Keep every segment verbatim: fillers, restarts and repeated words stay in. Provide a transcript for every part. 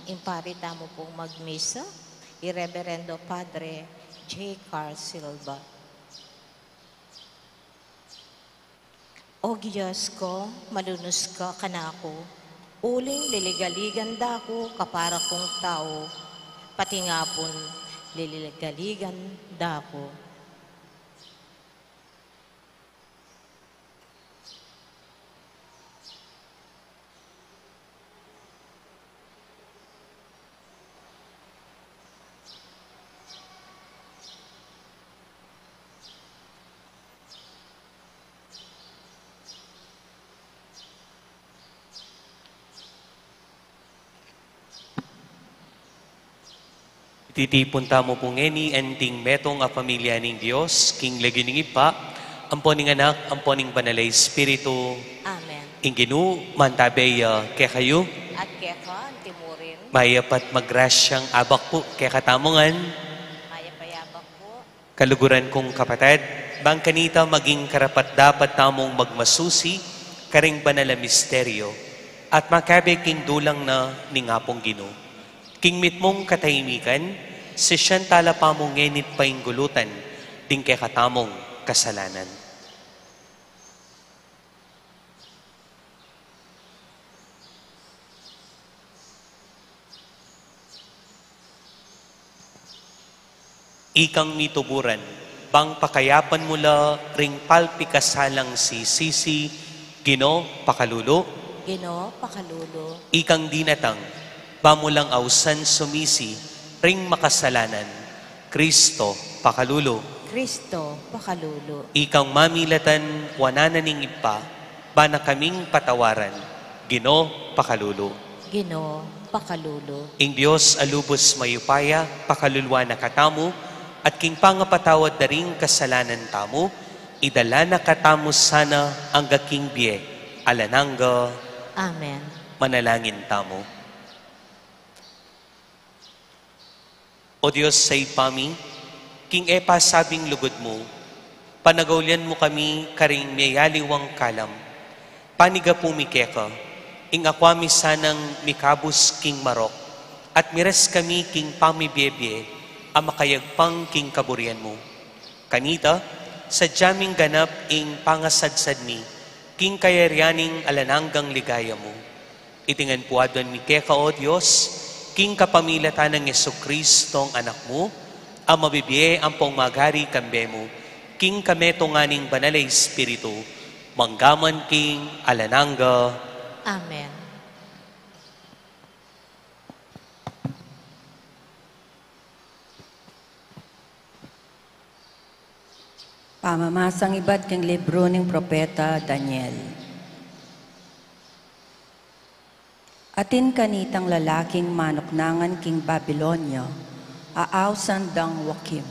Ing pari tamu pung magmisa, i Reverendo Padre J. Carl Silva. O Dios ku, malunus ka kanaku, uling liligaligan da ku kapara kung tau, pati nga pun liligaligan da ku. Ititipun tamu pu ngeni anting metung a pamilya ning Dios, king lagyu ning Ibpa, ampo ning Anak, ampo ning Banal a Espiritu. Amen. Ing Ginu mantabe ya kekayu. At keka anti murin. Mayap at magrasyang abak pu kekatamu ngan. Mayap a abak pu. Kaluguran kung kapatad, bang kanita maging karapat-dapat tamung magmasusi karing banal a misteryo at makabe king dulang na ning Apung Ginu. King mitmung katahimikan, sisian tala pa mu ngeni't painggulutan ding kekatamung kasalanan. Ikang mituburan, bang pakayapan mu la ring palpikasalang sisisi, Ginu, pakalulu. Ginu, pakalulu. Ikang dinatang, ba mu lang ausan sumisi ring makasalanan, Kristo, pakalulu. Kristo, pakalulu. Ikang mamilatan wanan na ning Ibpa, ba na kaming patawaran, Ginu, pakalulu. Ginu, pakalulu. Ing Dios a lubus mayupaya, pakaluluan na katamu, at king pangapatawad da ring kasalanan tamu, idala na katamu sana angga king bie alang angga. Amen. Manalangin tamu. O Dios a Ibpa mi, king e pasabing lugud mu, panagaulian mu kami karing meyaliwang kalam. Panigapu mi keka, ing akwa mi sanang mikabus king marok, at miras kami king pamibie-bie a makayagpang king kaburian mu. Kanita, sadya ming ganap ing pangasadsad mi king kayarian ning alang anggang ligaya mu. Iti ngan pu aduan mi keka, O Dios, king kapamilatan nang Jesucristong Anak mu, a mabibie ampong magari kambe mu, king kametungan ning Banal a Espiritu, mangga man king alang angga. Amen. Pamamasang ibat king libru ning propeta Daniel. Atin kanitang lalaking manuknangan king Babilonia, a ausan dang Joachim.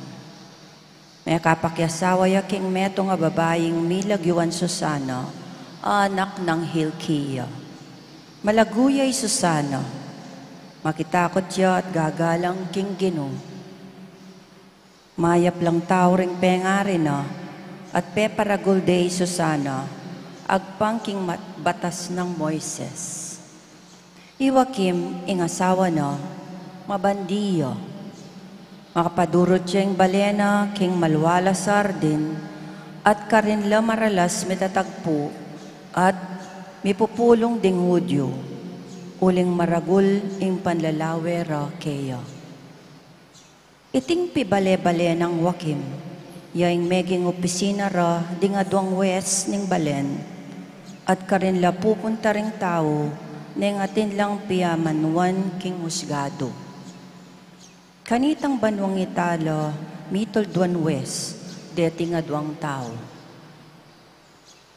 Mekapakiasawa ya king metung a babaing milagyuan Susana, a anak nang Hilkia. Malagu ya i Susana, makitakut ya at gagalang king Ginu. Mayap lang tau ring pengari na, at peparagul de i Susana, agpang king mat-, batas nang Moises. I Joachim, ing asawa na, mabandi ya. Makapadurut ya ing bale na king malwalas a ardin, at karin la maralas mitatagpu, at mipupulung ding Judio, uling maragul ing panlalawe ra keya. Iting pibale-bale nang Joachim, ya ing meging opisina ra ding aduang wes ning balen, at karin la pupunta ring tau neng atin lang piamanuan king husgadu. Kanitang banuang ita la mitulduan wes deting aduang tau.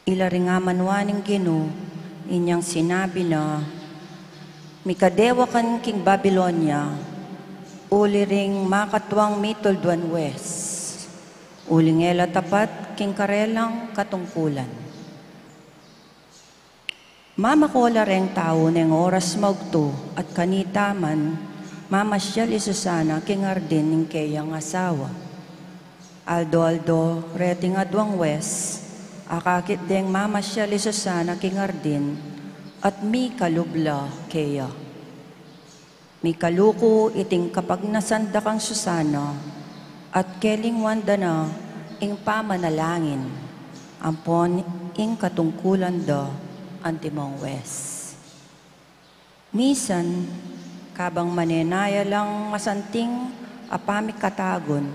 Ila ring amanuan ning Ginu, inyang sinabi na, mikadewakan king Babilonia, uli ring makatuang mitulduan wes, uling e la tapat king karelang katungkulan. Mamako la reng tau neng oras maugtu at kanita man, mamasyal i Susana king ardin ning keyang asawa. Aldo-aldo, reting aduang wes, akakit deng mamasyal i Susana king ardin, at mikalub la keya. Mikaluku iting kapagnasan da kang Susana, at kelingwan da na ing pamanalangin, ampon ing katungkulan da antimong wes. Misan, kabang manenaya lang masanting a pamikatagun,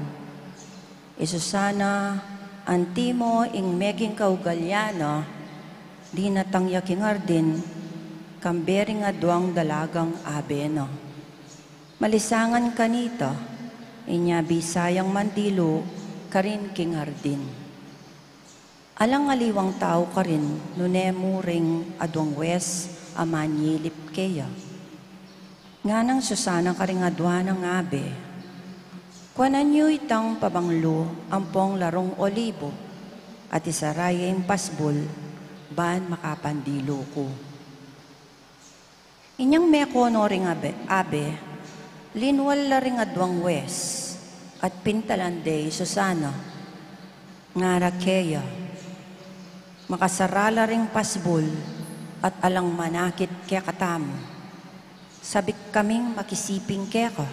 i Susana, antimo ing meging kaugalyana, dinatang ya king ardin, kambe ring aduang dalagang abe na. Malisangan kanita, inya bisa yang mandilu karin king ardin. Alang aliwang tau karin nune mu ring aduang wes a manyilip keya. Nganang Susana karing adua nang abe, kuanan yu itang pabanglu ampong larung olibo, at isara ye ing pasbul, ban makapandilu ku. Inyang meko no ring abe, abe, linwal la ring aduang wes, at pintalan de i Susana. Ngara keya, makasara la ring pasbul, at alang manakit kekatamu. Sabik kaming makisiping keka.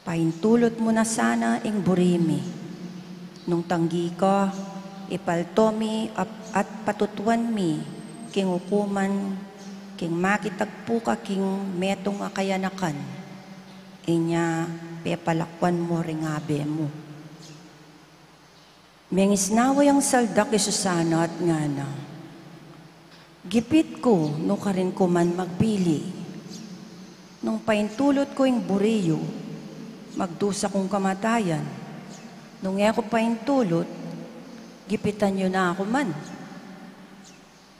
Paintulut mu na sana ing buri mi. Nung tanggi ka, ipalto mi ap-, at patutuan mi king ukuman, king makitagpu ka king metung a kayanakan. Inya pepalakuan mu ring abe mu. Mengisnawa yang saldak i Susana at ngana, gipit ku nu karin ku man magpili. Nung paintulut ku ing buri yu, magdusa kung kamatayan. Nung e ku paintulut, gipitan yu na ku man.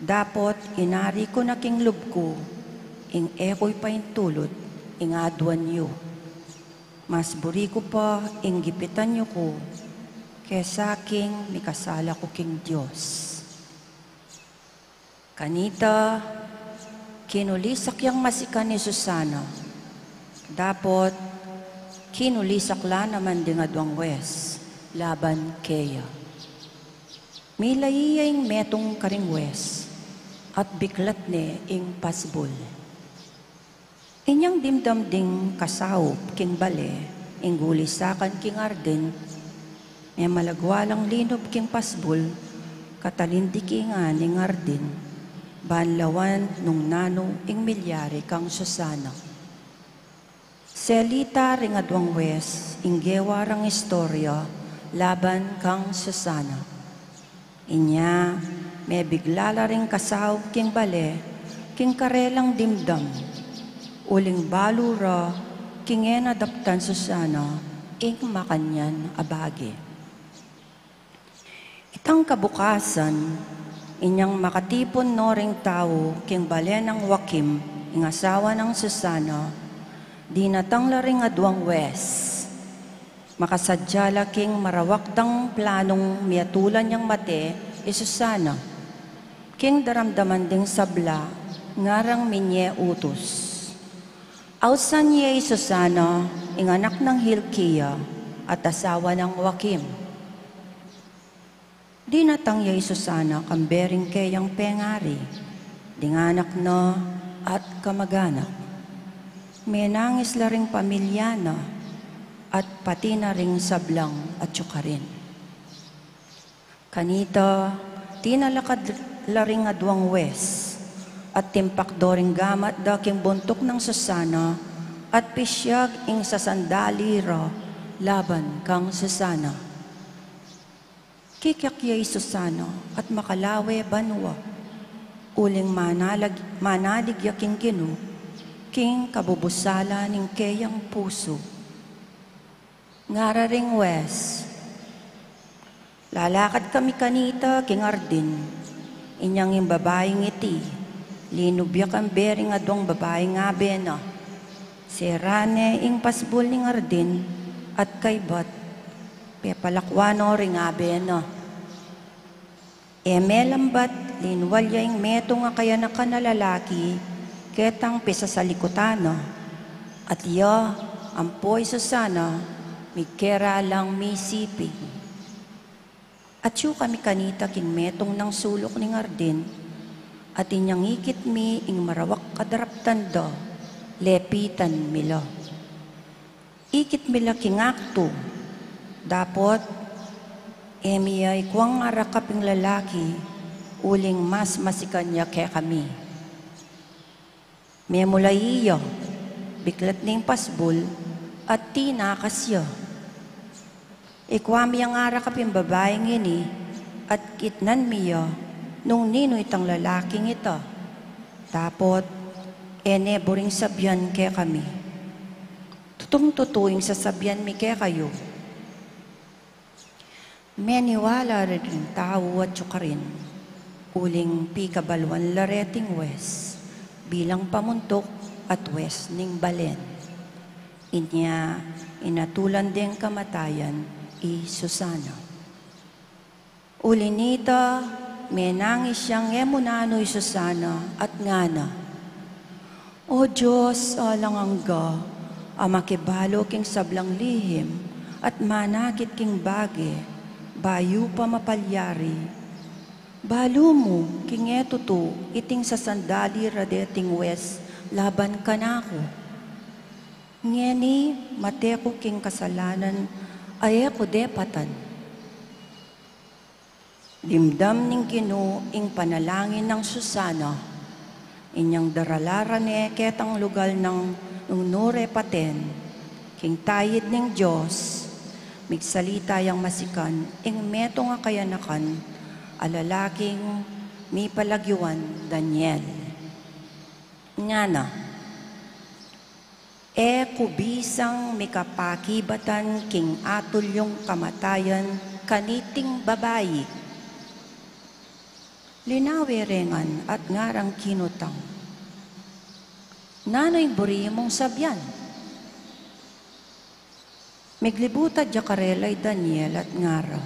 Dapot inari ku na king lub ku ing e ku ipaintulut ing aduan yu. Mas buri ku pa ing gipitan yu ku kesa king mikasala ku king Dios. Kanita, kinulisak yang masikan i Susana. Dapot kinulisak la naman ding aduang wes laban keya. Milai ya ing metung karing wes, at biklat ne ing pasbul. Inyang dimdam ding kasaup king bale ing gulisakan king ardin, memalagwa lang linub king pasbul, katalindikingan ing ardin, ban lawan nung nanu ing milyari kang Susana. Selita ring aduang wes ing gewa rang istorya laban kang Susana. Inya mebigla la ring kasaup king bale king karelang dimdam, uling balu ra king e na daptan Susana ing makanyan a bage. Itang kabukasan, inyang makatipun no ring tau king bale nang Joaquim, ing asawa nang Susana, dinatang la ring aduang wes. Makasadya la king marawak dang planung miatulan yang mate i Susana. King daramdaman ding sabla, ngarang minye utus. Ausan ye i Susana, ing anak nang Hilkia, at asawa nang Joaquim. Dinatang ya i Susana kambe ring keyang pengari, ding anak na at kamaganak. Menangis la ring pamilya na at pati na ring sablang atyu karin. Kanita, tinalakad la ring aduang wes at timpakdo ring gamat da king buntuk nang Susana at pisyag ing sasandali ra laban kang Susana. Kikyak ya i Susana at makalawe banua, uling manalag-, manalig ya king Ginu king kabubusala ning keyang pusu. Ngara ring wes, lalakad kami kanita king ardin, inyang ing babaing iti, linub ya kambe ring aduang babaing abe na. Sera ne ing pasbul ning ardin at kaybat pepalakwan no ring abe na. E melambat linwal ya ing metung a kayanakan a lalaki ketang pisasalikutan na, at iya ampo i Susana migkera lang misiping. Atyu kami kanita king metung nang suluk ning ardin, at inyang ikit mi ing marawak a daraptan da, Lepitan mi la. Ikit mi la king aktu, dapot e mi ya ikuang arakap ing lalaki, uling mas masikan ya kekami. Memula iya, biklat ning pasbul at tinakas ya. Ikua mi yang arakap ing babaing ini at kitnan mi ya nung ninu itang lalaking ita. Dapot e ne buring sabian kekami. Tutung tutu ing sasabian mi kekayu, meniwala rin ring tau atyu karin, uling pikabaluan la reting wes bilang pamuntuk at wes ning balen. Inya inatulan deng kamatayan i Susana. Uli nita, menangis yang e mu nanu i Susana at ngana, O Dios, alang angga, a makibalu king sablang lihim at manakit king bage, bayu pa mapalyari. Balu mu king e tutu iting sasandali ra deting wes laban kanaku. Ngeni mate ku king kasalanan a e ku depatan. Dimdam ning Ginu ing panalangin nang Susana, inyang daralan ra ne ketang lugal nang nung nu re paten, king tayid ning Dios, migsalita yang masikan ing metung a kayanakan a lalaking mipalagyuan Daniel. Ngana, E ku bisang mikapakibatan king atul yung kamatayan kaniting babai. Linawe re ngan at ngarang kinutang, nanu ing buri mung sabian? Miglibutad ya karela i Daniel at ngara,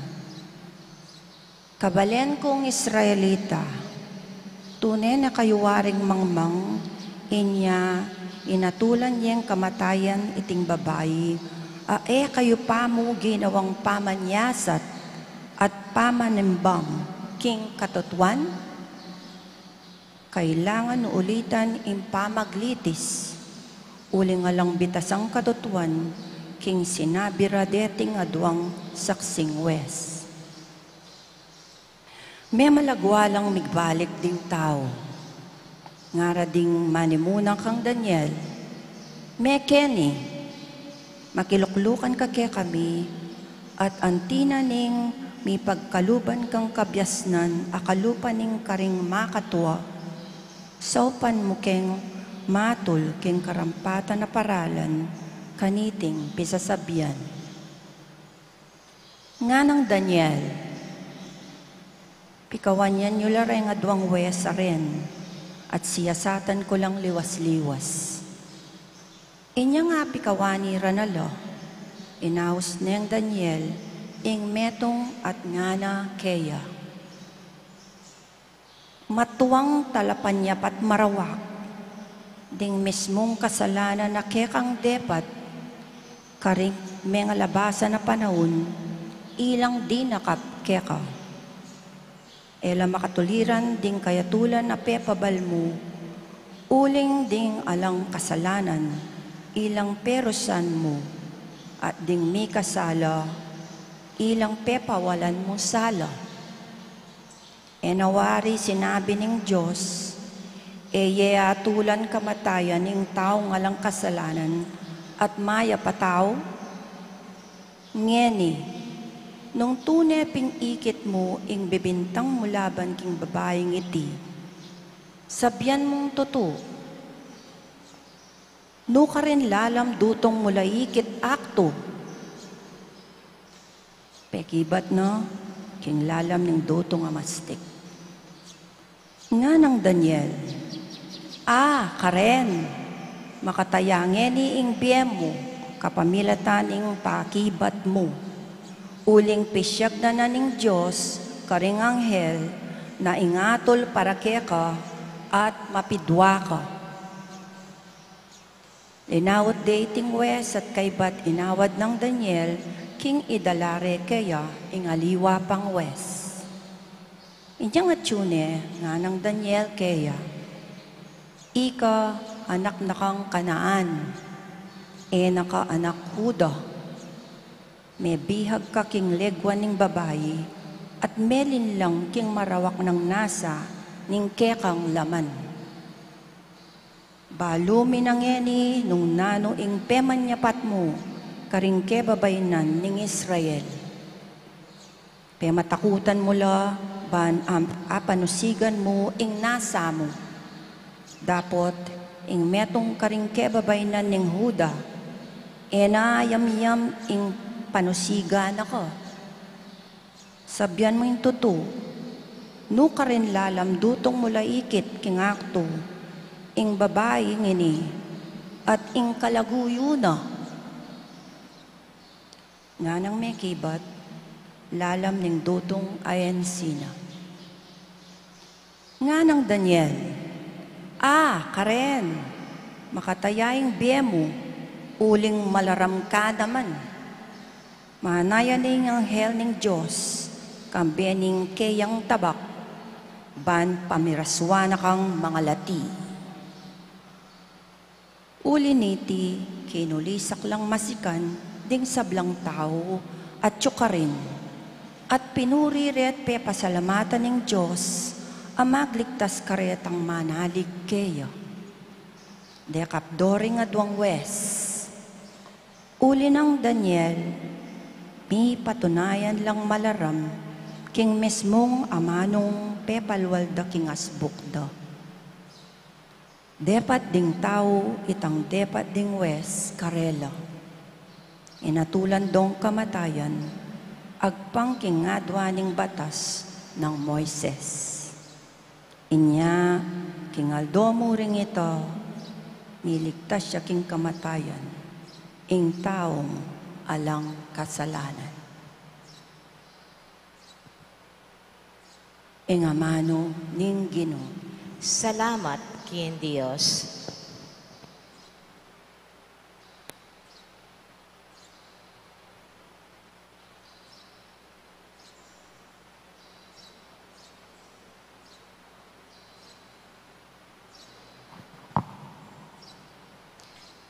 Kabalen kung Israelita, tune ne kayu waring mangmang, inya inatulan yeng kamatayan iting babai, a e kayu pamu ginawang pamanyasat at pamanimbang king katutuan? Kailangan ulitan ing pamaglitis, uling alang bitasang katutuan king sinabi ra deting aduang saksing wes. Memalagwa lang migbalik ding tau. Ngara ding manimuna kang Daniel, Mekeni, makiluklukan ka kekami, at anti na ning mipagkaluban kang kabiasnan a kalupa ning karing makatua, saupan mu keng matul king karampatan a paralan kaniting pisasabian. Nganang Daniel, pikawanyan yu la reng aduang wes a ren, at siyasatan ku lang liwas-liwas. Inya nga pikawani ra na la, inaus neng Daniel ing metung at ngana keya, Matuang talapanyapat marawak, ding mismung kasalanan a kekang depat, karing mengalabasan a panaun, ilang dinakap keka. E la makatuliran ding kayatulan a pepabal mu, uling ding alang kasalanan, ilang perusan mu, at ding mikasala, ilang pepawalan mu sala. E na wari sinabi ning Dios, e ye atulan kamatayan ing taung alang kasalanan at mayap a tau? Ngeni, nung tune pin ikit mu ing bibintang mu laban king babaing iti, sabian mung tutu, nu karin lalam dutung mu la ikit aktu? Pekibat na king lalam ning dutung a mastik. Nganang Daniel, A, karen, makataya ngeni ing bie mu kapamilatan ning pakibat mu. Uling pisiag na na ning Dios karing anghel na ing atul para keka at mapidua ka. Linawat de iting wes at kaybat inawad nang Daniel king idala re keya ing aliwa pang wes. Inyang atyu ne, nganang Daniel keya, Ika anak na kang Kanaan, e na ka anak Huda. Mebihag ka king legua ning babai, at melinlang king marawak nang nasa ning kekang laman. Balu mi na ngeni nung nanu ing pemanyapat mu karing kebabaynan ning Israel. Pematakutan mu la ban am-, apanusigan mu ing nasa mu. Dapot ing metung karing kebabaynan ning Huda, e na yamyam ing panusigan na ka. Sabian mu ing tutu, nukarin lalam dutung mu la ikit king aktu ing babai ngeni at ing kalaguyu na. Nganang mekibat lalam ning dutung a ensina. Nganang Daniel, a, karen, makataya ing bie mu, uling malaram ka naman. Manaya ne ing anghel ning Dios kambe ning keyang tabak, ban pamirasuan na kang mangalati. Uli niti, kinulisak lang masikan ding sablang tau at yukarin, at pinuri re't pepasalamatan ing Dios a magligtas karetang manalig keya. Dekapdo ring aduang wes. Uli nang Daniel, mipatunayan lang malaram king mismung amanung pepalwal da king asbuk da. Depat ding tau itang depat ding wes karela. Inatulan dong kamatayan agpang king adwa ning batas nang Moises. Inya, king aldo mu ring ita, miligtas ya king kamatayan ing taung alang kasalanan. Ing amanu ning Ginu. Salamat king Dios.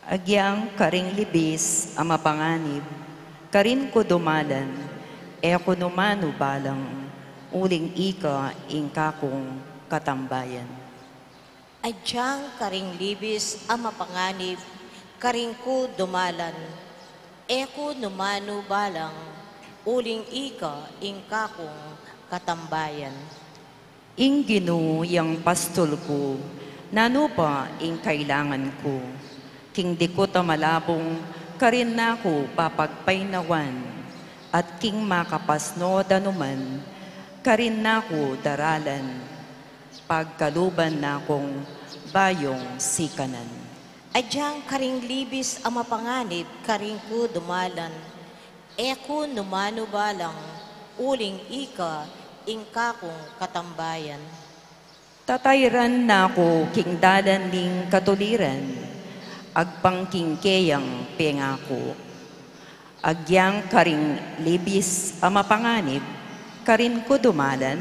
Agyang karing libis a mapanganib, karin ku dumalan, e ku nu manu balang, uling ika ing kakung katambayan. Agyang karing libis a mapanganib, karin ku dumalan, e ku nu manu balang, uling ika ing kakung katambayan. Ing Ginu yang pastul ku, nanu pa ing kailangan ku? King dikut a malabung, karin na ku papagpainawan, at king makapasno danuman, karin na ku daralan, pagkaluban na kung bayung sikanan. Agyang karing libis a mapanganib, karin ku dumalan, e ku nu manu balang, uling ika ing kakung katambayan. Tatayran na ku king dalan ning katuliran, agpang king keyang pengaku. Agyang karing libis a mapanganib, karin ku dumalan,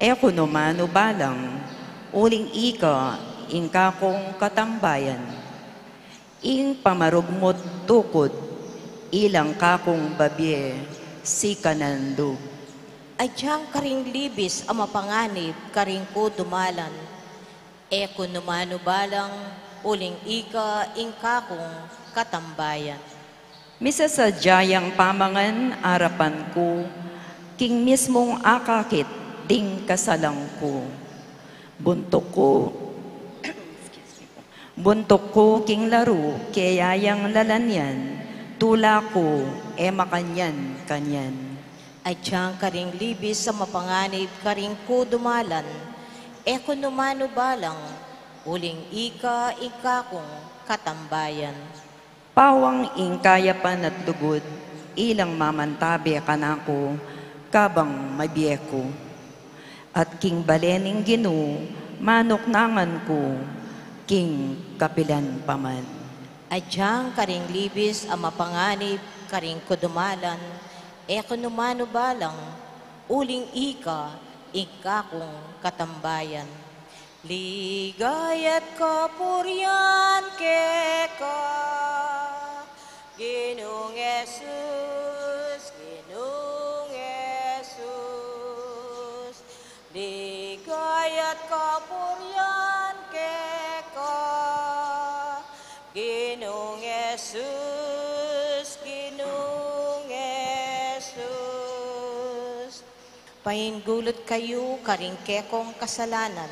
e ku nu manu balang, uling ika ing kakung katambayan. Ing pamarugmut tukud, ilang kakung babie, sikanan dug. Agyang karing libis a mapanganib, karin ku dumalan, e ku nu manu balang, uling ika ing kakung katambayan. Misasadya yang pamangan arapan ku, king mismung akakit ding kasalang ku. Buntuk ku, buntuk ku king laru, keyang lalan yan, tula ku, e makanyan-kanyan. Agyang karing libis a mapanganib, karin ku dumalan, e ku nu manu balang, uling ika ing kakung katambayan. Pawang ing kayapan at lugud, ilang mamantabe kanaku, kabang mabie ku. At king bale ning Ginu, manuknangan ku, king kapilan pa man. Agyang karing libis a mapanganib, karin ku dumalan, e ku nu manu balang, uling ika ing kakung katambayan. Ligaya't kapurian keka, Ginung Jesus, Ginung Jesus. Ligaya't kapurian keka, Ginung Jesus, Ginung Jesus. Paingulut kayu karing kekong kasalanan,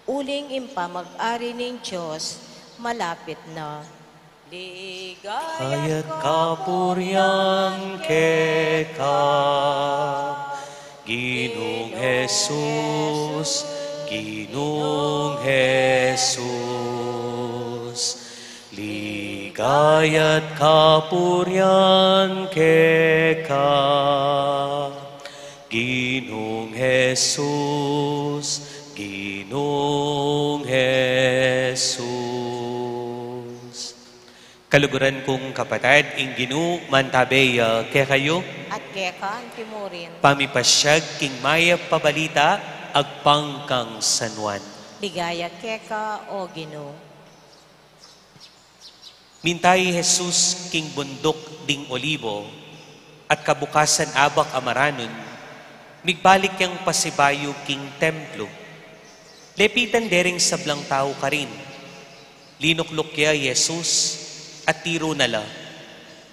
uling ing pamag-ari ning Dios malapit na. Ligaya't kapurian keka, Ginung Jesus, Ginung Jesus. Ligaya't kapurian keka, Ginung Jesus, Ginung Jesus. Kaluguran kung kapatad, ing Ginu mantabe ya kekayu. At keka antimurin. Pamipasyag king mayap a balita agpang kang San Juan. Ligaya keka, O Ginu. Minta i Jesus king bunduk ding Olibo, at kabukasan abak a maranun, migbalik yang pasibayu king templo. Lepitan de ring sablang tau karin. Linukluk ya i Jesus, at tiru na la.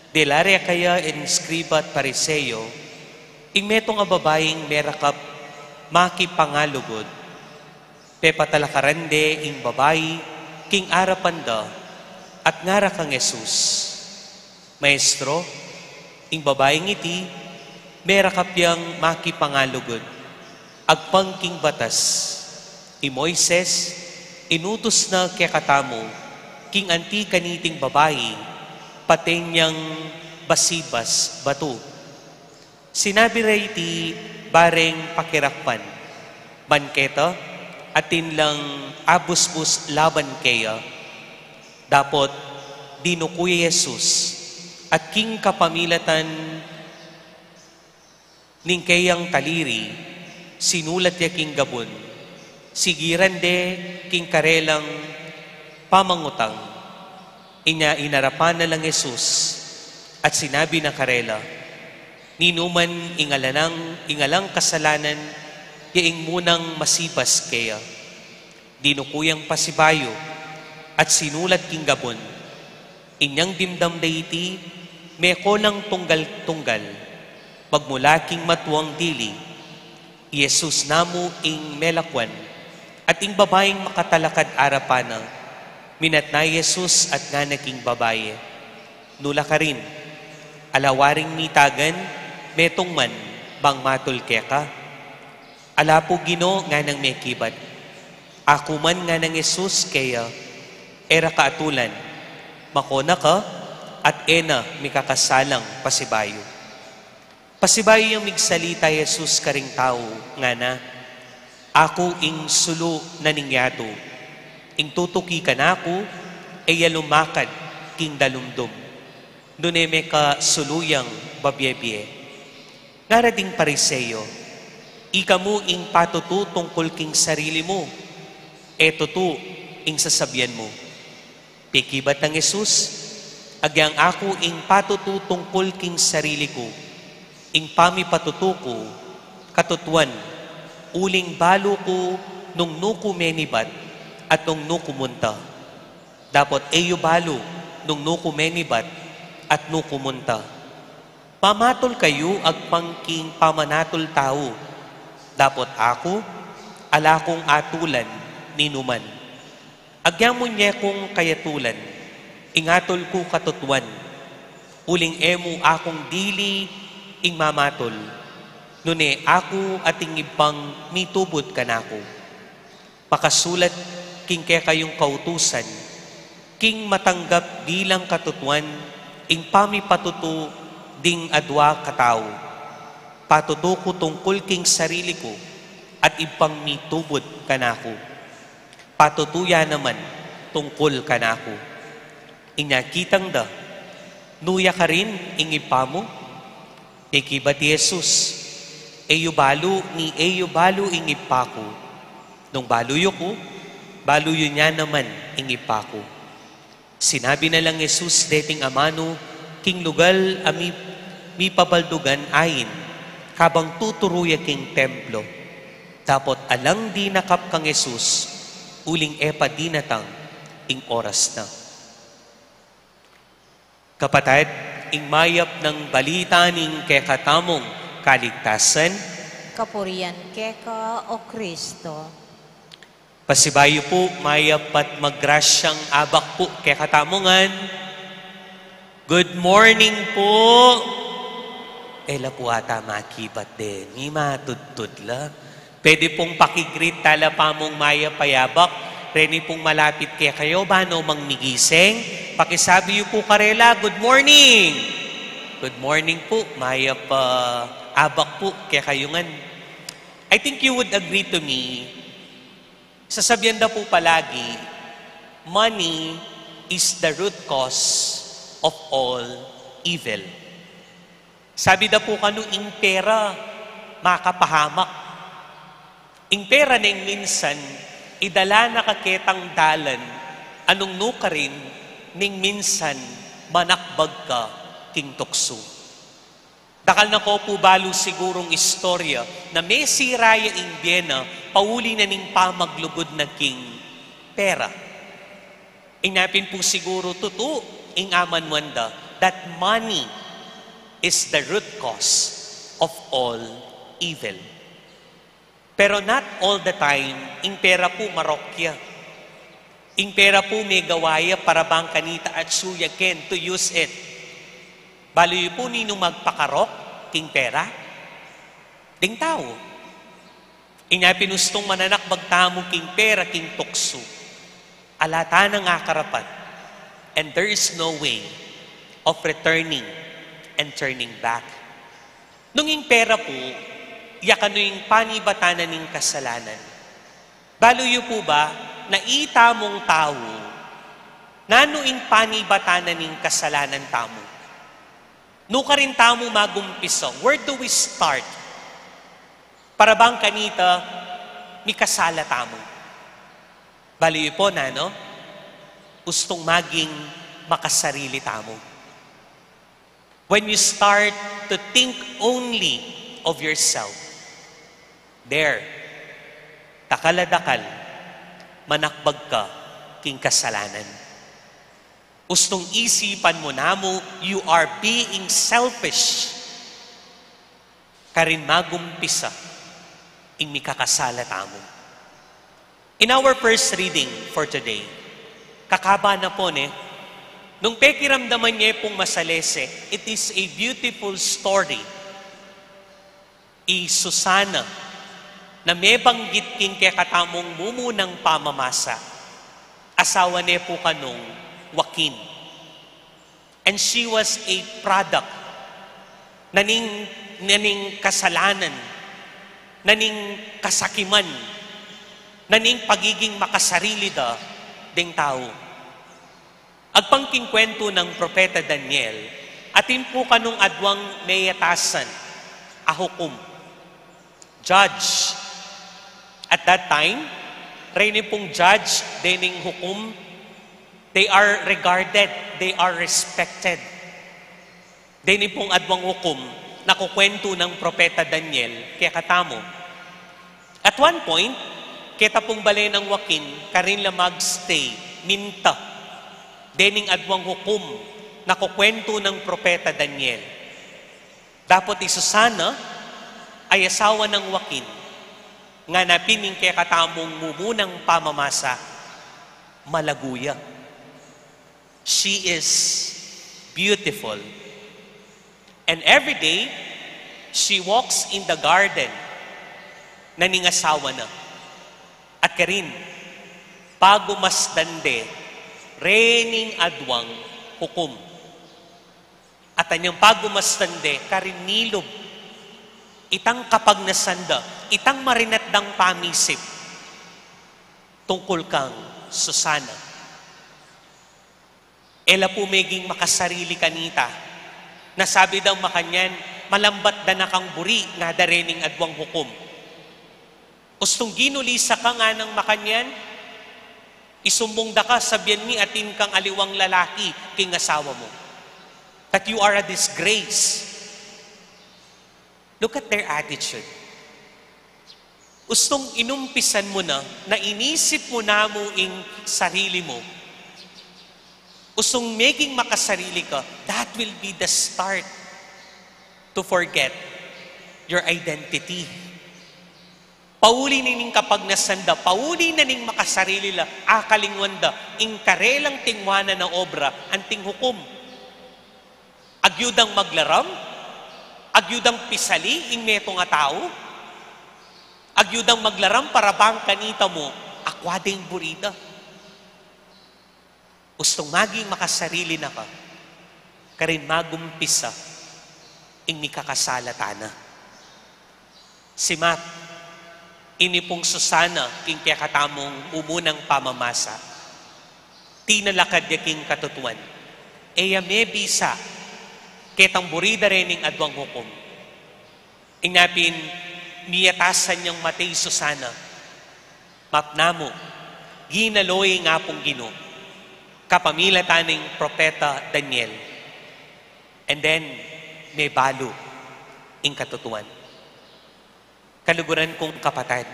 Dela rekaya ing eskriba at Pariseo, ing metung a babaing merakap makipangalugud. Pepatalakaran de ing babai king arapan da, at ngara kang Jesus, Maestro, ing babaing iti, merakap yang makipangalugud. Agpang king batas, i Moises, inutus na kekatamu, king anti kaniting babai, paten yang basibas batu. Sinabi ra iti bareng pakirakpan, ban keta, atin lang abusbus laban keya. Dapot dinuku ya i Jesus, at king kapamilatan ning keyang taliri, sinulat ya king gabun, sigiran de king karelang pamangutang. Inya inarapan na lang Jesus, at sinabi na karela, Ninuman ing alang, ing alang kasalanan, ya ing munang masibas keya. Dinuku yang pasibayu, at sinulat king gabun. Inyang dimdam da iti, meko lang tunggal-tunggal, magmula king matuang dili. I Jesus namu ing melakwan, at ing babaing makatalakad arapan na. Minatna i Jesus at ngana king babai, Nu la karin? Ala waring mitagan, metung man, bang matul keka? Ala pu, Ginu, nganang mekibat. Aku man, nganang Jesus keya, e ra ka atulan, mako na ka, at e na mikakasalang pasibayu. Pasibayu yang migsalita i Jesus karing tau, ngana, Aku ing sulu na ning yatu. Ing tutuki kanaku, e ya lumakad king dalumdum, nune mekasulu yang babiebie. Ngara ding Pariseo, Ika mu ing patutu tungkul king sarili mu, e tutu ing sasabian mu. Pekibat nang Jesus, Agyang aku ing patutu tungkul king sarili ku, ing pamipatutu ku, katutuan, uling balu ku nung nu ku menibat at nung nu ku munta. Dapot e yu balu nung nu ku menibat at nu ku munta. Mamatul kayu agpang king pamanatul tau, dapot aku, ala kung atulan ninuman. Agyaman ye kung kayatulan, ing atul ku katutuan, uling e mu akung dili ing mamatul, nune aku at ing Ibpang mitubud kanaku. Makasulat king kekayung kautusan, king matanggap bilang katutuan ing pamipatutu ding adua katau. Patutu ku tungkul king sarili ku, at Ibpang mitubud kanaku. Patutu ya naman tungkul kanaku. Inya kitang da, Nu ya karin ing Ibpa mu? Pekibat i Jesus, E yu balu ni e yu balu ing Ibpa ku. Nung balu yu ku, Balu yu na naman ing ipaku. Sinabi na lang Jesus deting amanu king lugal a mi-, mipabaldugan ain, kabang tuturu ya king templo. Dapot alang dinakap kang Jesus, uling e pa dinatang ing oras na. Kapatad, ing mayap nang balita ning kekatamung kaligtasan. Kapurian keka, O Kristo. Pasibayu pu, mayap at magrasyang abak pu kekatamu ngan. Good morning pu. E la pu ata makibat de, ni matudtud la. Pwede pung paki-greet tala pa mung mayap a abak reni pung malapit kekayu, ba no mang migising. Pakisabi yu pu karela, "Good morning." Good morning pu, mayap a abak pu kekayu ngan. I think you would agree to me, sasabian da pu palagi, "Money is the root cause of all evil." Sabi da pu kanu, ing pera makapahamak. Ing pera neng minsan idala na ka ketang dalan a nung nukarin neng minsan manakbag ka king tuksu. Dakal na ko pu balu sigurung istorya na mesira ya ing bie na pauli na ning pamaglugud na king pera. Inya pin pu siguru tutu ing amanuan da that money is the root cause of all evil. Pero not all the time ing pera pu marok ya. Ing pera pu megawa ya para bang kanita atsu ya ken to use it. Balu yu pu ninu magpakarok king pera? Ding tau. Inya pin ustung mananakbag tamu king pera king tuksu, ala tanang akarapat, and there is no way of returning and turning back. Nung ing pera pu, ya kanu ing panibatan na ning kasalanan. Balu yu pu ba na itamung tau, nanu ing panibatan na ning kasalanan tamu? Nukarin tamu magumpisa? Where do we start? Para bang kanita mikasala tamu. Balu yu pu nanu? Ustung maging makasarili tamu. When you start to think only of yourself, there, dakal a dakal, manakbag ka king kasalanan. Ustung isipan mu namu, you are being selfish. Karin magumpisa ing mikakasala tamu. In our first reading for today, kakaba na pu ne, nung pekiramdaman ye pung masalese, it is a beautiful story. I Susana, na mebanggit king kekatamung mumunang pamamasa, asawa ne pu kanung Joaquin. And she was a product na ning, na ning kasalanan, na ning kasakiman, na ning pagiging makasarili da ding tau. Agpang king kwentu nang Propeta Daniel, atin pu kanung adwang meyatasan a hukum. Judge. At that time, reni pung judge dening hukum, they are regarded, they are respected. Deni pung adwang hukum na kukwentu nang Propeta Daniel kekatamu. At one point, keta pung bale nang Joaquin, karin la magstay, minta, dening adwang hukum na kukwentu nang Propeta Daniel. Dapot i Susana, ay asawa nang Joaquin, ngana pin ing kekatamung mumunang pamamasa, malagu ya. She is beautiful. And every day, she walks in the garden na ning asawa na. At karin, pagumasdan de rening adwang hukum. At anyang pagumasdan de, karin nilub itang kapagnasan da, itang marinat dang pamisip tungkul kang Susana. E la pu meging makasarili kanita. Na sabi dang makanyan, malambat da na kang buri, ngada rening adwang hukum. Ustung ginulisa ka, nganang makanyan, Isumbung da ka, sabian mi atin kang aliwang lalaki king asawa mu, that you are a disgrace. Look at their attitude. Ustung inumpisan mu na, na inisip mu na mu ing sarili mu. Ustung meging makasarili ka, that will be the start to forget your identity. Pauli na ning kapagnasan da, pauli na ning makasarili la, akalingwan da ing karelang tingwanan a obra, anting hukum. Agyu dang maglaram, agyu dang pisali ing metung a tau, agyu dang maglaram para bang kanita mu, akwa ding buri da. Ustung maging makasarili na ka, karin magumpisa ing mikakasala tana. Simat, ini pung Susana king kekatamung mumunang pamamasa. Tinalakad ya king katutuan. E ya mebisa ketang buri da rening aduang hukum. Ing napin, miyatasan yang mate i Susana. Mapnamu, ginalo ing Apung Ginu kapamilatan ning propeta Daniel. And then, mebalu ing katutuan. Kaluguran kung kapatad,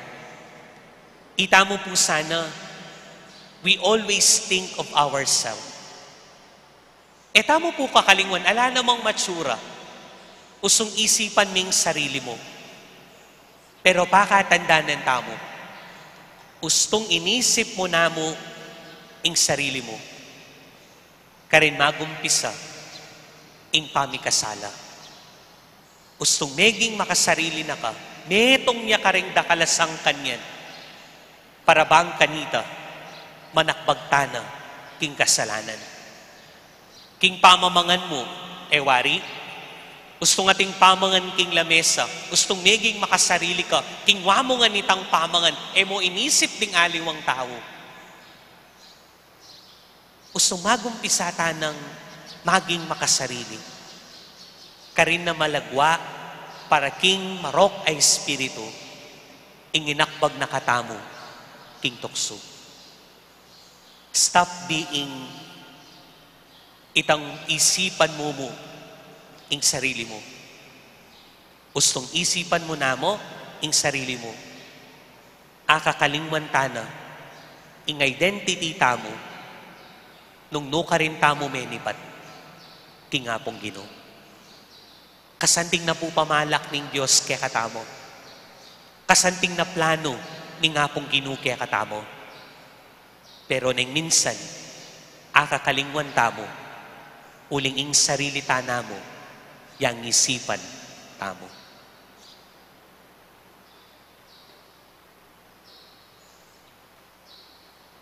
itamu pu sana, we always think of ourselves. E tamu pu kakalingwan, ala namang matsura, ustung isipan me ing sarili mu. Pero pakatandanan tamu, ustung inisip mu namu ing sarili mu, karin magumpisa ing pamikasala. Ustung meging makasarili na ka, metung ya karing dakal a sangkan yan, para bang kanita, manakbag tana king kasalanan. King pamamangan mu, e wari, ustung ating pamangan king lamesa, ustung meging makasarili ka, king wamungan itang pamangan, e mu inisip ding aliwang tau. Ustung magumpisa tanang maging makasarili, karin na malagwa para king marok a espiritu ing inakbag na katamu king tuksu. Stop being itang isipan mu mu ing sarili mu. Ustung isipan mu namu ing sarili mu. Akakalingwan tana ing identity tamu nung nukarin tamu menibat king Apung Ginu. Kasanting na pu pamalak ning Dios kekatamu. Kasanting na planu ning Apung Ginu kekatamu. Pero neng minsan, akakalingwan tamu, uling ing sarili tana mu, yang isipan tamu.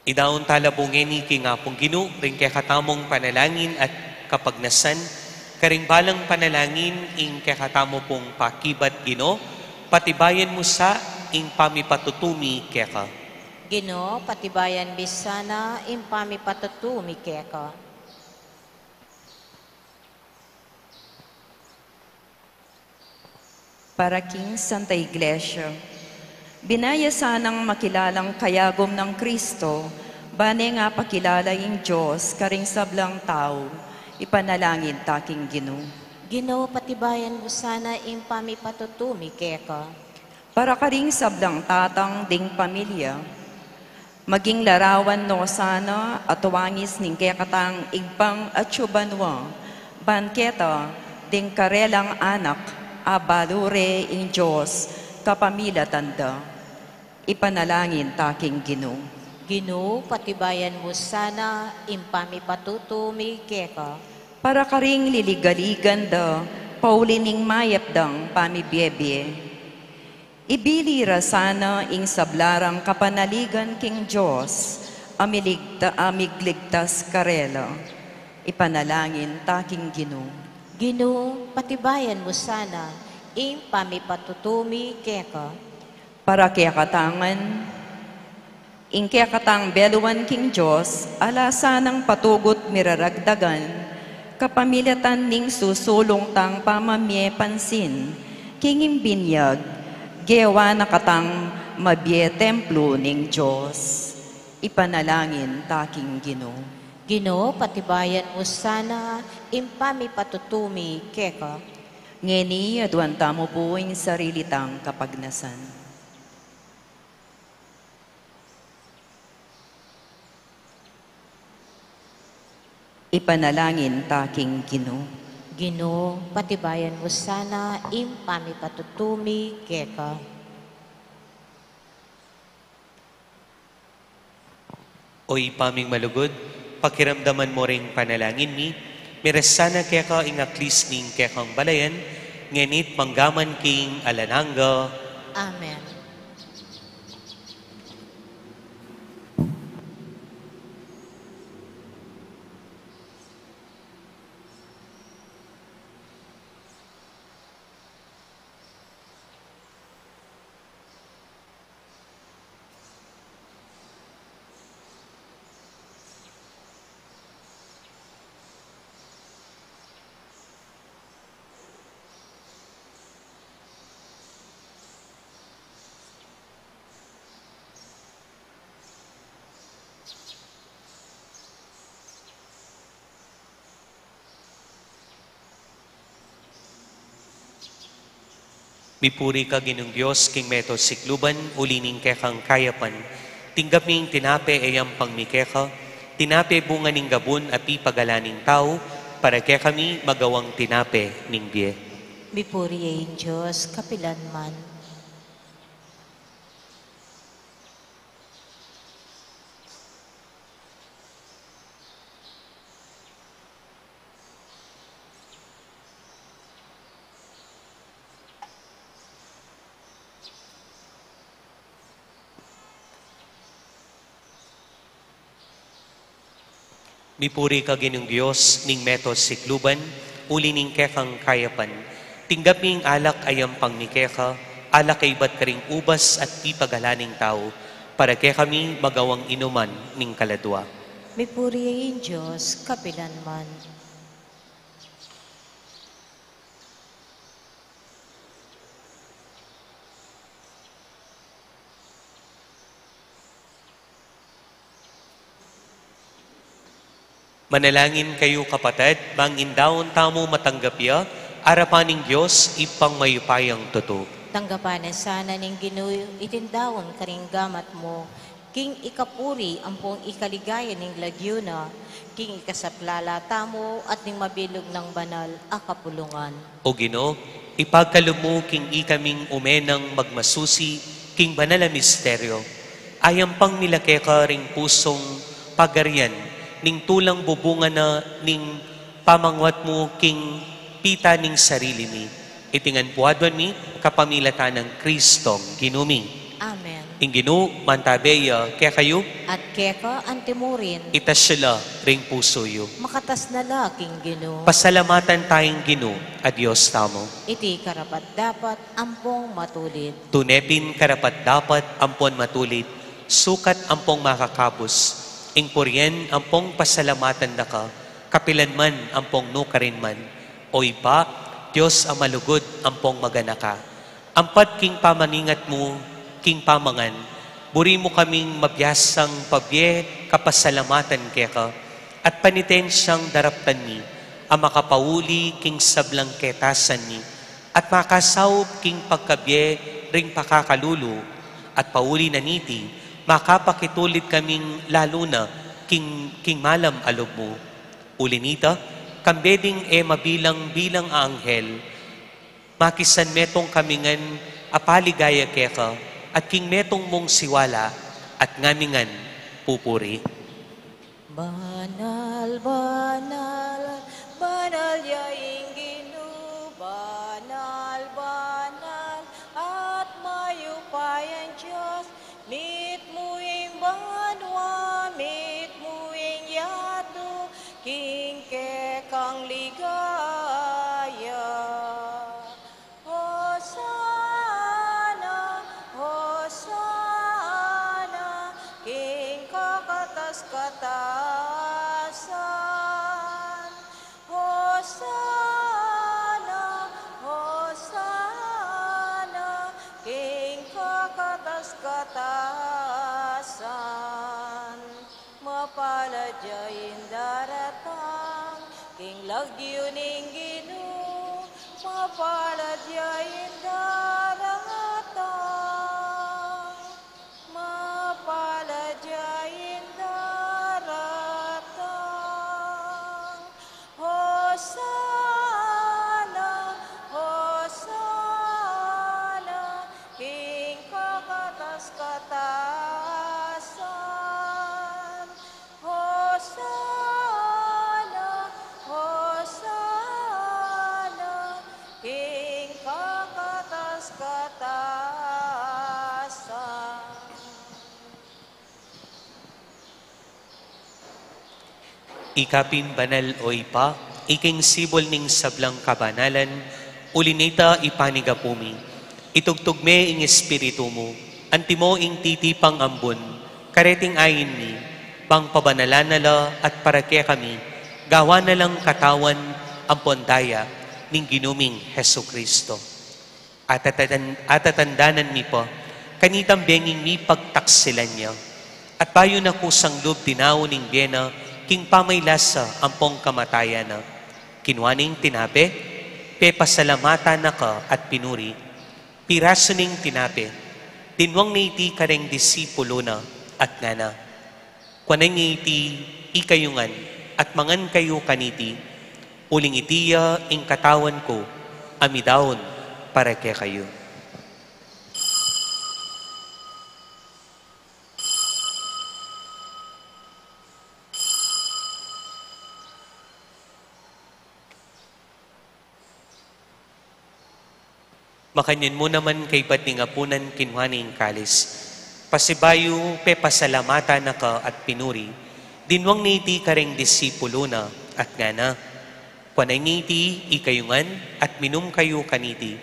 Idaun tala pu ngeni king Apung Ginu ring kekatamung panalangin at kapagnasan, karing balang panalangin ing kekatamu pung pakibat, Ginu, patibayan mu sa ing pamipatutu mi keka. Ginu, patibayan mi sana ing pamipatutu mi keka. Para king Santa Iglesia, binaya sanang makilalang kayagum nang Kristo, bang e pakilala ing Dios karing sablang tau, ipanalangin ta king Ginu. Ginu, patibayan mu sana ing pamipatutu mi keka. Para karing sablang tatang ding pamilya, maging larawan no sana at wangis ning kekatang Ibpang atyu banua, bang keta ding karelang anak, abalu re ing Dios kapamilatan da. Ipanalangin ta king Ginu. Ginu, patibayan mu sana ing pamipatutu mi keka. Para karing liligaligan da, pauli ning mayap dang pamibiebie. Ibili ra sana ing sabla rang kapanaligan king Dios, a miligta-, a migligtas karela. Ipanalangin ta king Ginu. Ginu, patibayan mu sana ing pamipatutu mi keka. Para kekatang ngan, ing kekatang beluan king Dios, ala sanang patugut miraragdagan, kapamilatan ning susulung tang pamamie pansin king binyag, gewa na katang mabie templo ning Dios. Ipanalangin ta king Ginu. Ginu, patibayan mu sana ing pamipatutu mi keka. Ngeni, aduan tamu pu ing sarili tang kapagnasan. Ipanalangin ta king Ginu. Ginu, patibayan mu sana ing pamipatutu mi keka. O Ibpa ming malugud, pakiramdaman mu ring panalangin mi, miras sana keka ing aklis ning kekang balayan, ngeni't manggaman king alang angga. Amen. Mipuri ka, Ginung Dios, king meto sikluban, uli ning kekang kayapan. Tinggap mi ing tinape a yampang mi keka, tinape bunga ning gabun a pipagalan ning tau, para kekami magawang tinape ning bie. Mipuri ya ing Dios kapilan man. Mipuri ka, Ginung Dios, ning meto sikluban, uli ning kekang kayapan. Tinggap mi ing alak a yampang mi keka, alak a ibat karing ubas at pipagalan ning tau, para kekami magawang inuman ning kaladua. Mipuri ya ing Dios kapilan man. Manalangin kayu, kapatad, bang ing daun tamu matanggap ya arapan ning Dios Ibpang mayupayang tutu. Tanggapan na sana ning Ginu iting daun karing gamat mu, king ikapuri ampong ikaligaya ning lagyu na, king ikasaplala tamu at ning mabilug nang banal a kapulungan. O Ginu, ipagkalub mu king ikaming umenang magmasusi king banal a misteryo, a yampang mi la keka ring pusung pagarian ning tulang bubungan na ning pamanguat mu king pita ning sarili mi. Iti ngan pu aduan mi kapamilatan nang Kristong Ginu mi. Amen. Ing Ginu mantabe ya kekayu. At keka antimurin. Itas yu la ring pusu yu. Makatas na la king Ginu. Pasalamatan taya ing Ginu a Dios tamu. Iti karapat-dapat ampong matulid. Tune pin karapat-dapat ampon matulid, sukat ampong makakabus, ing purian ampong pasalamatan da ka, kapilan man ampong nukarin man, O Ibpa, Dios a malugud ampong maganaka. Ampat king pamaningat mu king pamangan, buri mu kaming mabiasang pabie kapasalamatan keka, at panitensyang daraptan mi a makapauli king sablang ketasan mi, at makasaup king pagkabie ring pakakalulu, at pauli na niti, makapakitulid kaming lalu na king, king malam a lub mu. Uli nita, kambe ding e mabilang-bilang a anghel, makisanmetung kami ngan a paligaya keka, at king metung mung siwala, at ngami ngan pupuri. Banal, banal, banal ya ing Ginu, banal, banal, at mayupayang Dios, mitmu ing banua, mitmu ing yatu, king kekang ligaya. Hosana, Hosana, king kakatas-katasan. Hosana, Hosana, king kakatas-katasan. Mapalad ya ing daratang king lagyu ning Ginu, mapalad ya ing daratang, mapalad ya ing daratang. Hosana, Hosana, king kakatas-katasan. Hosana, Hosana, king kakatas-katasan. Ika pin banal, o Ibpa, ika ing sibul ning sablang kabanalan, uli na nita ipanyawad mi. Itugtug me ing Espiritu mu, antimo ing titipang ambun, kareting ain mi, bang pabanalan na la at para kekami, gawan na lang katawan ampon daya ning Ginu ming Jesucristo. Atatan-, atatandanan mi pa, kanitang benging mipagtaksilan ya, at bayu na kusang lub dinaun ing bie na king pamaylasa ampong kamatayan na, kinua ne ing tinape, pepasalamatan na ka at pinuri, pirasu ne ing tinape, dinwang ne iti kareng disipulu na, at ngana: Kuanan ye iti, ikayu ngan, at mangan kayu kaniti, uling iti ya ing katawan ku, a midaun para kekayu. Makanyan mu naman kaybat ning apunan, kinua ne ing kalis, pasibayu pepasalamatan na ka at pinuri, dinwang ne iti kareng disipulu na, at ngana: Kuanan ye iti, ikayu ngan, at minum kayu kaniti,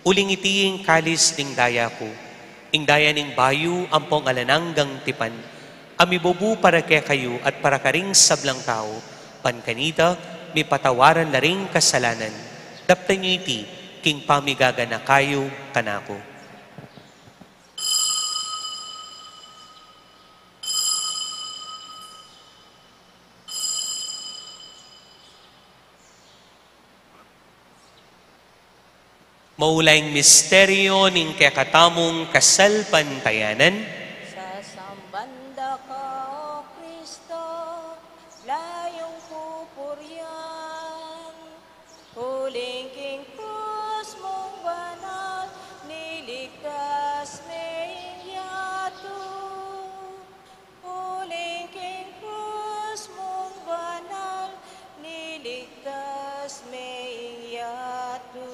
uling iti ing kalis ning daya ku, ing daya ning bayu ampong alang anggang tipan, a mibubu para kekayu at para karing sablang tau, ban kanita mipatawaran la ring kasalanan. Daptan yu iti king pamigaganaka yu kanaku. Maula ing misteryu ning kekatamung kasalpantayanan. Sasamban da ka, O Kristo, layung pupurian, uling king krus mung banal, niligtas me ing yatu. Uling king krus mung banal, niligtas me ing yatu.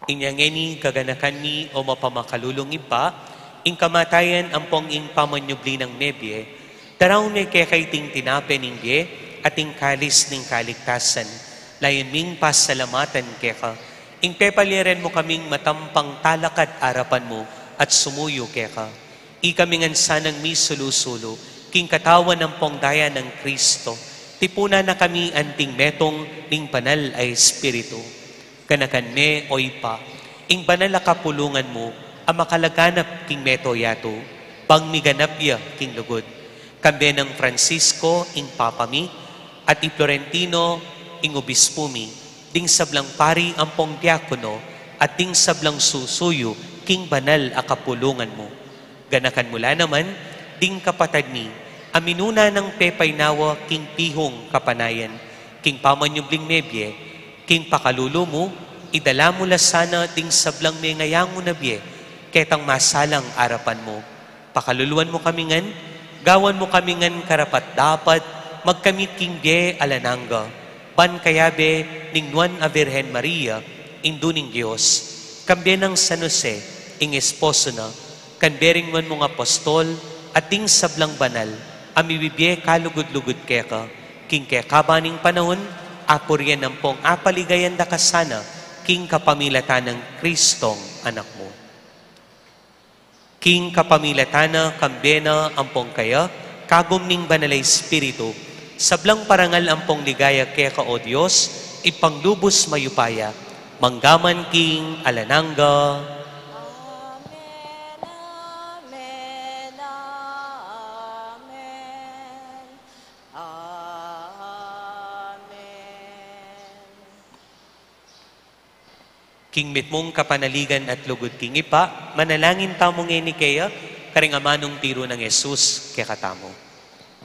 Inya ngeni gaganakan mi, o mapamakalulung Ibpa, ing kamatayan ampong ing pamanyubli nang mebie, daraun mi keka iting tinape ning bie at ing kalis ning kaligtasan, layun ming pasalamatan keka, ing pepalyarian mu kaming matampang talakad arapan mu at sumuyu keka. Ikami ngan sanang misulu-sulu king katawan ampong daya nang Kristo, tipunan na kami anting metung ning Banal a Espiritu. Ganakan me, o Ibpa, ing banal a kapulungan mu a makalaganap king meto yatu, bang miganap ya king lugud. Kambe nang Francisco ing Papa mi, at i Florentino ing Obispu mi, ding sablang pari ampong diakono, at ding sablang susuyu king banal a kapulungan mu. Ganakan mu la naman ding kapatad mi a minuna nang pepaynawa king pihung kapanayan, king pamanyubling mebie, king pakalulu mu, idala mu la sana ding sablang mengayangu na bie ketang masalang arapan mu. Pakaluluan mu kami ngan, gawan mu kami ngan karapat-dapat magkamit king bie alang angga, ban kayabe ning Nuan a Virgen Maria, Indu ning Dios, kambe nang San Jose, ing esposo na, kambe ring nuan mung apostol, at ding sablang banal a mibibie kalugud-lugud keka, king kekaban ning panaun, apurian ampong apaligayan da ka sana, king kapamilatan nang Kristong Anak mu. King kapamilatan na, kambe na, ampong kaya, kagum ning Banal a Espiritu, sablang parangal ampong ligaya keka, o Dios, Ibpang lubus mayupaya, mangga man king alang angga. Amen, amen, amen. King mitmung kapanaligan at lugud king Ibpa, manalangin tamu ngeni keya, karing amanung tiru nang Jesus kekatamu.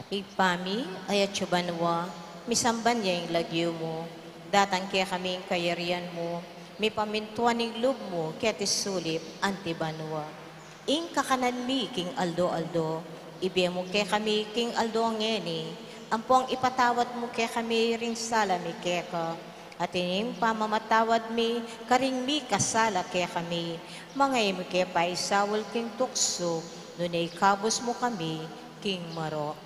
Ibpa mi, atsu ka banua, misamban ya ing lagyu mu, datang kekami ing kayarian mu, mipamintuan ing lub mu keti sulip anti banua. Ing kakanan mi king aldo-aldo, ibie mu kekami king aldo ngeni, ampong ipatawad mu kekami ring sala mi keka, atin ing pamamatawad mi karing mikasala kekami, manga e mu ke paisaul king tuksu, nune ikabus mu kami king marok.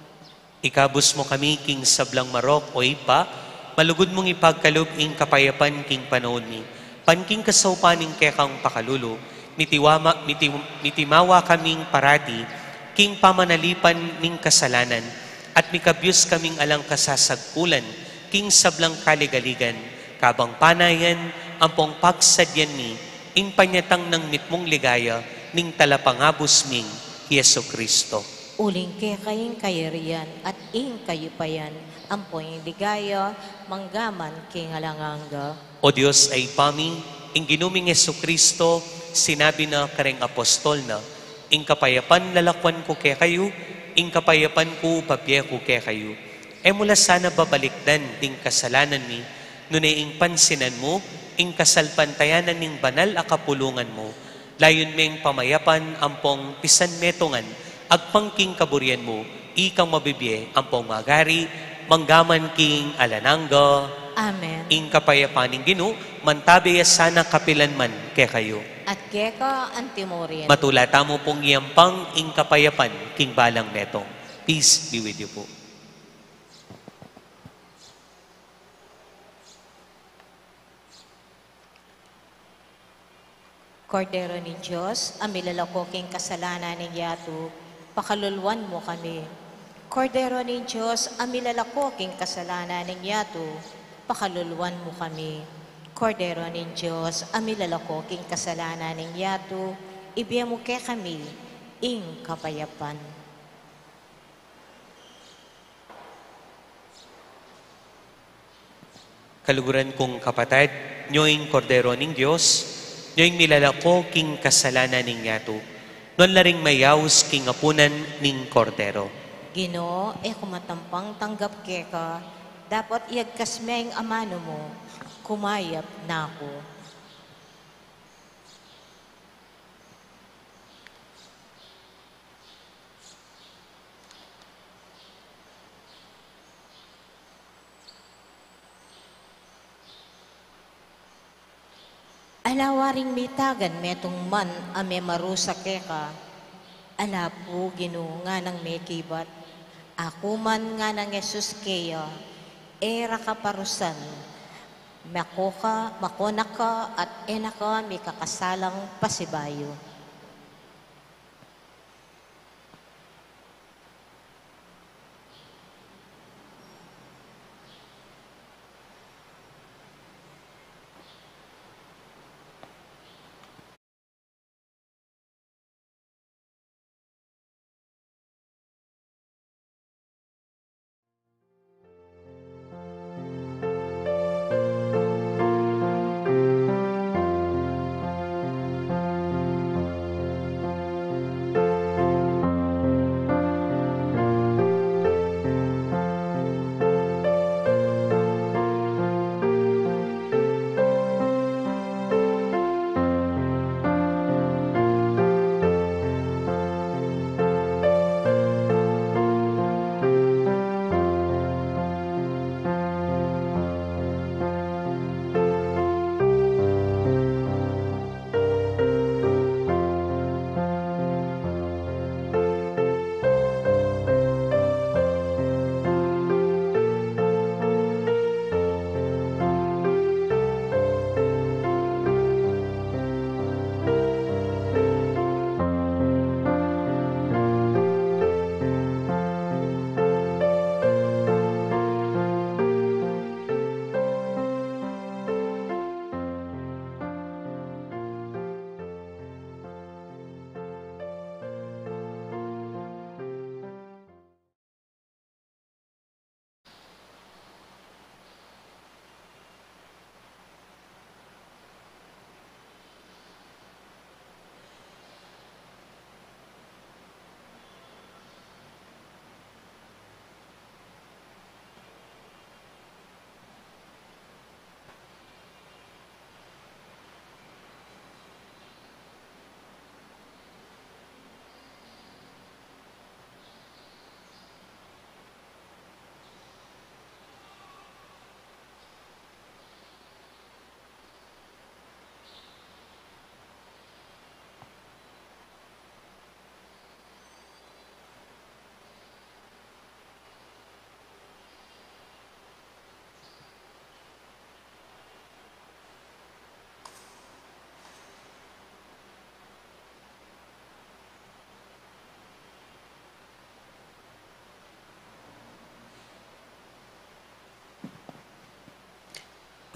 Ikabus mu kami king sablang marok, o Ibpa, malugud mung ipagkalub ing kapayapan king panaun mi. Ban king kasaupan ning kekang pakalulu, mitiwama, miti-, mitimawa kaming parati king pamanalipan ning kasalanan, at mikabyus kaming alang kasasagpulan king sablang kaligaligan, kabang panayan ampong pagsadyan mi ing panyatang nang mitmung ligaya ning Talapangabus ming Jesucristo. Uling keka ing kayarian at ing kayupayan ampong ing ligaya manggaman king alang angga. O Dios a Ibpa mi, ing Ginu ming Jesucristo, sinabi na kareng apostol na, "Ing kapayapan lalakwan ku kekayu, ing kapayapan ku babie ku kekayu." E mu la sana babalikdan ding kasalanan mi, nune ing pansinan mu ing kasalpantayanan ning banal a kapulungan mu, layun meng pamayapan ampong pisanmetungan agpang king kaburian mu, ikang mabibie ampong magari manggaman king alang angga. Amen. Ing kapayapan ning Ginu mantabe ya sana kapilan man kekayu. At keka antimurin. Matula tamu pung iyampang ing kapayapan king balang metung. Peace be with you po. Kordero ning Dios, a milalako king kasalanan ning yatu, pakaluluan mu kami. Kordero ning Dios, a milalako king kasalanan ning yatu, pakaluluan mu kami. Kordero ning Dios, a milalako king kasalanan ning yatu, ibie mu kekami ing kapayapan. Kaluguran kung kapatad, nyo ing Kordero ning Dios, nyo ing milalako king kasalanan ning yatu. Nuan la ring mayaus king apunan ning Kordero. Ginu, e ku matampang tanggap keka, dapot iyagkas me ing amanu mu, kumayap na ku. Ala waring mitagan metung man a memarusa keka. Ala pu, Ginu, nganang mekibat. Aku man nganang Jesus keya, e ra ka parusan. Mako ka, mako na ka, at e na ka mikakasalang pasibayu.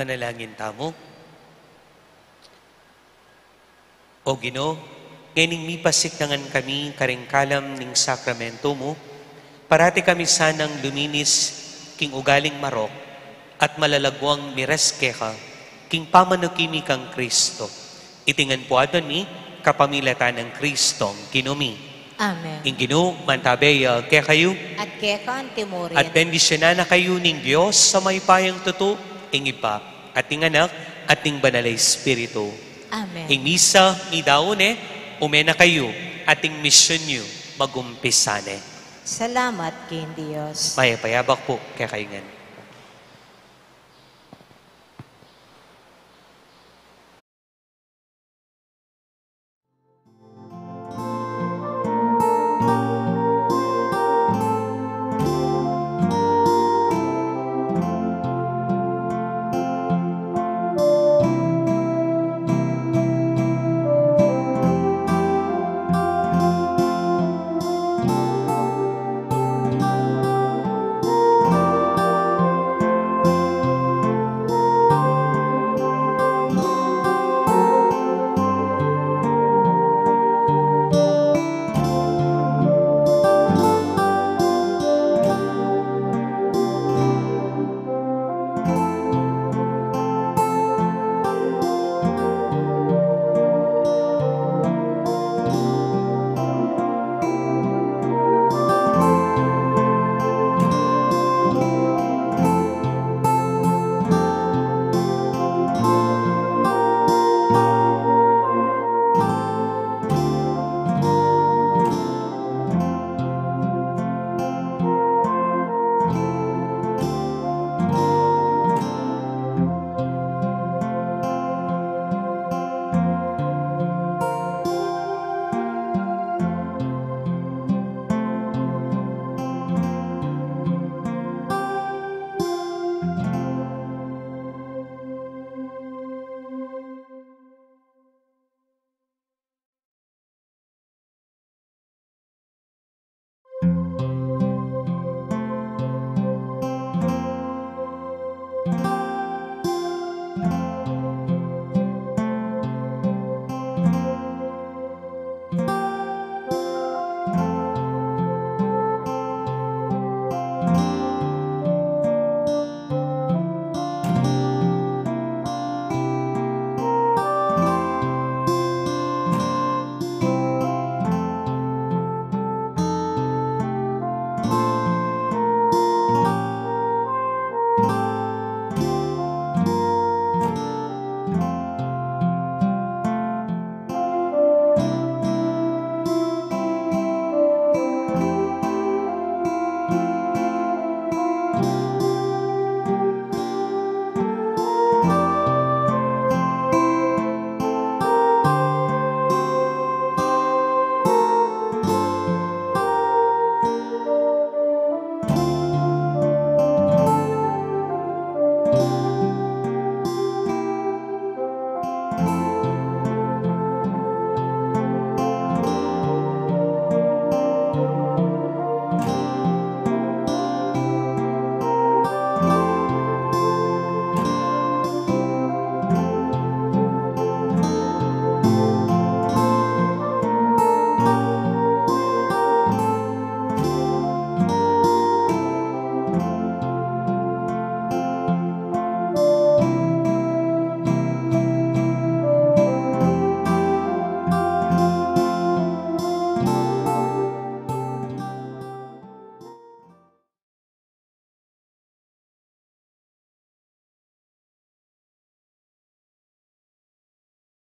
Manalangin tamu. O Ginu, ngening mipasik na ngan kami karing kalam ning sakramento mu, parati kami sanang luminis king ugaling marok at malalaguang miras keka king pamanuki mi kang Kristo. Iti ngan pu adwan mi kapamilatan nang Kristong Ginu mi. Amen. Ing Ginu mantabe ya kekayu. At keka antimurin. At bendisyunan na kayu ning Dios a mayupayang tutu, ing Ibpa, at ing Anak, at ing Banal a Espiritu. Amen. Ing misa midaun ne, ume na kayu, at ing misyun yu magumpisa ne. Salamat king Dios. Mayap a abak pu kekayu ngan.